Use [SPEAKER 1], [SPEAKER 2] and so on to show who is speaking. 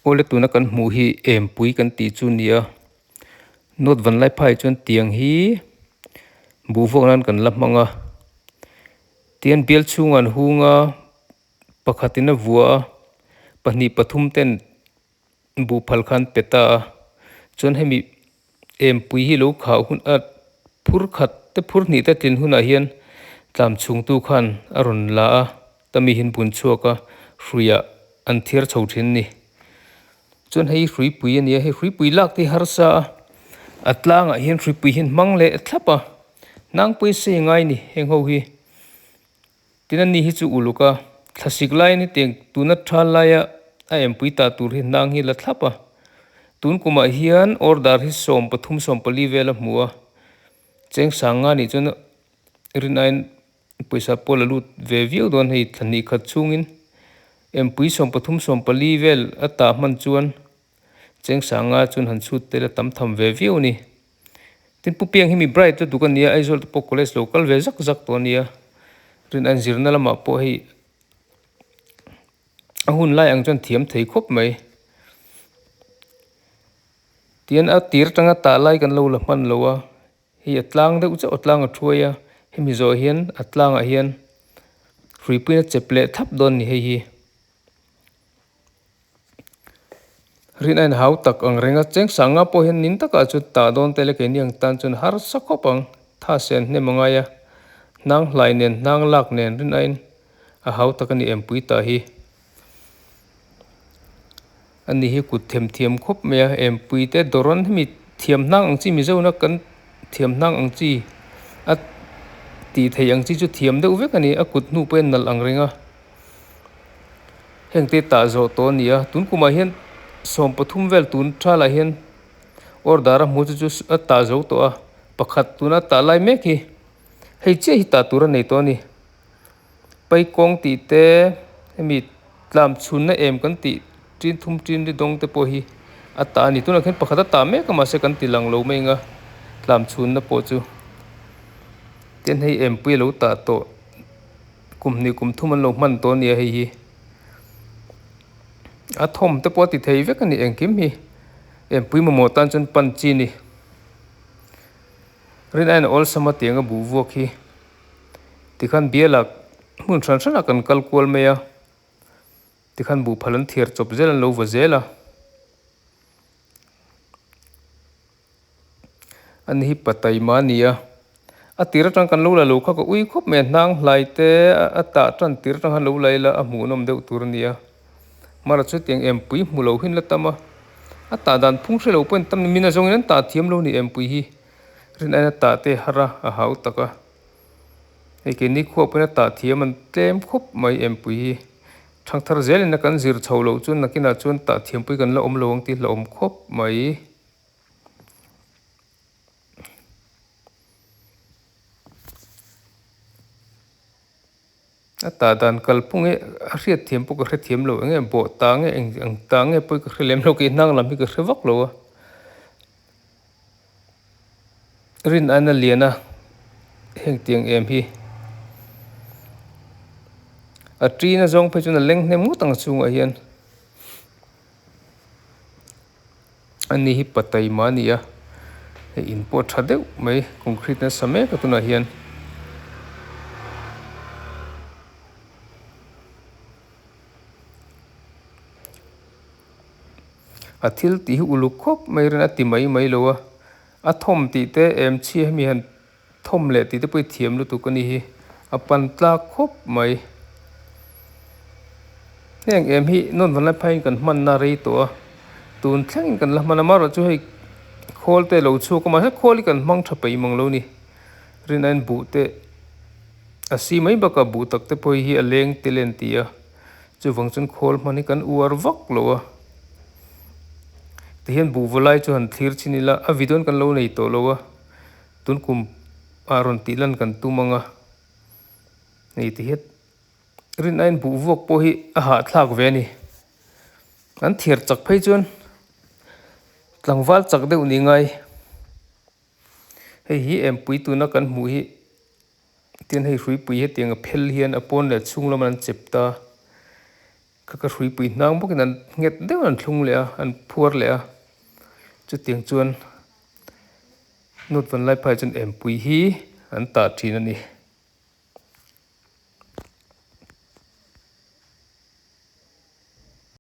[SPEAKER 1] Awle tuna kan hmuh hi empui kan tih chu a ni a note vanlaiphai chuan tiang hi buh vuak nan kan la hmang a tihian bial chhungah an hung a pakhatin a vuah a pahnih pathum ten buh phal kha an pe ta a chuan hemi empui hi lo khah hun a phur khat te phur hnih te tlin hunah hian tlam chhung tu khan a rawn la a tami hi an bun chhuak a hruiah an thiar chho thin a ni chuan hei hruipui a ni a hei hruipui lak te hi harsa a a tlangah hian hruipui hi an hmang leh thlap a hnangpui sei ngai a ni heng ho hi. Tin ani hi chu uluk a, thlasik laiin hetiang tuna tha laia a empui ta tur hi hnang hi la thlap a. Tun kumah hian order hi 13 14 vel a hmu a, cheng sanga nih chuan rinaiin pawisa pawh la lut ve viau dawn hei thla hnih khat chhungin empui 13 14 vel a tah hman chuan cheng sanga chuan han chhut tel a tam tham ve viau a ni. Tin Pu Piang hi mi bright lutuk a nia, Aizawl te pawh college lo kal ve zak zak tawh a nia. Rin an zirna lamah pawh hei a hun lai ang chuan thiam thei khawp mai. Tihian a tir atanga tah lai kan lo la hman lo a, hei a tlang deuh chauh a tlang a thuai a, hemi zawh hian a tlangah hian hruipuiin a chep leh thlap dawn a ni hei hi. Rin a inhau tak ang reng a, cheng sanga pawh hian nin takah chuan tah dawn te leh keini ang tan chuan harsa khawp ang, tha sen hnem a ngai a, hnang hlai nen hnang lak nen rin aiin a hau tak a ni empui ta hi. Ani hi kut them thiam khawp mai a, empui te dawrawn hemi thiam hnang ang chi Mizona kan thiam hnang ang chi a tih theih ang chi chu thiam deuh vek a ni, a kut hnu pawh hian nalh ang reng a. Heng te tah zawh tawh a ni a, tun kumah hian 13 vel tun thalah hian order a hmu chu chu a tah zo tawh a, pakhat tuna tah lai mek hi hei chiah hi tah tur a nei tawh a ni. Paikawng tih te hemi tlam chhunna em kan tih tin thum tin ri dawng te pawh hi a tah a ni. Tunah khian pakhat a tah mek a mahse kan ti lang lo mai ang a tlam chhunna pawh chu tin hei empui a lo tah tawh. Kum hnih kum thum an lo hman tawh a nia hei hi. A thawm te pawh a ti thei vek a ni engkim hi. Engpui mamawh tan chuan pan chi a ni. Rin aiin a awlsam a tiang a buh vuak hi. Tikhan biala hmun hran hranah kan kal kual mai a. Tikhan buh phal an thiar chawp zel an lo va zel a. Ani hi Pataima a ni a, a tir atang kan lo la lo kha ka ui khawp mai a, hnang hlai te a tah tan tir atang khan lo la ila a hmuhnawm deuh tur a ni a, mara chu hetiang empui hmu lo hin la tam a, a tah dan phung hre lo pawhin tam ni min a zawngin an tah thiam lo a ni empui hi, rin aiin a tah te har a, a hau tak a, hei keini khuah pawhin a tah thiam an tlem khawp mai empui hi. Thangthar zelin a kan zir chho loh chuan nakinah chuan tah thiampui kan la awm lo ang tih hlauhawm khawp mai. A tah dan kalphung hi a hriat thiam pawh ka hre thiam lo eng nge bawh ta nge eng ang ta nge pawh hi ka hre lem lo kei hnang lam hi ka hre vak lo a. Rin aina lian a heng tiang em hi a ṭin a zawng phei chuan a leng hnem ngawt ang a chhungah hian ani hi pataima a ni a hei in pawh a ṭha deuh mai concrete nasa mek a tunah hian. A thil tih hi uluk khawp mai rin a ti mai mai lo a, a thawm tih te em chhia hemi han thawm leh tih te pawh hi thiam lutuk a ni hi, a pan tlak khawp mai. Heng em hi nawn vanlai phaiin kan hmanna rei tawh a, tun thlengin kan la hman a, amaherawhchu hei khawl te lo chhuak a mahse khawl hi kan hmang tha peih mang lo a ni, rin aiin buh te a si mai bakah buh tak te pawh hi a leng tel en ti a. Chuvang chuan khawl hman hi kan uar vak lo a, tihian buh vaw lai chu han thlir chin ila a video an kan lo nei tawh lo a, tun kum ah rawn tih lan kan tum ang a, hei tihian rin aiin buh vuak pawh hi a hahthlak ve a ni, an thiar chak phei chuan tlangval chak deuh ni ngai, hei hi empui tuna kan hmuh hi. Tin hei hruipui hetiang a phel hian a pawn leh chhung lamah an chep ta. Kha ka hruipui hnang bawkin an nghet deuhin an thlung leh a an phuar leh a chutiang chuan North Vanlaiphai chuan empui hi an tah thin a ni.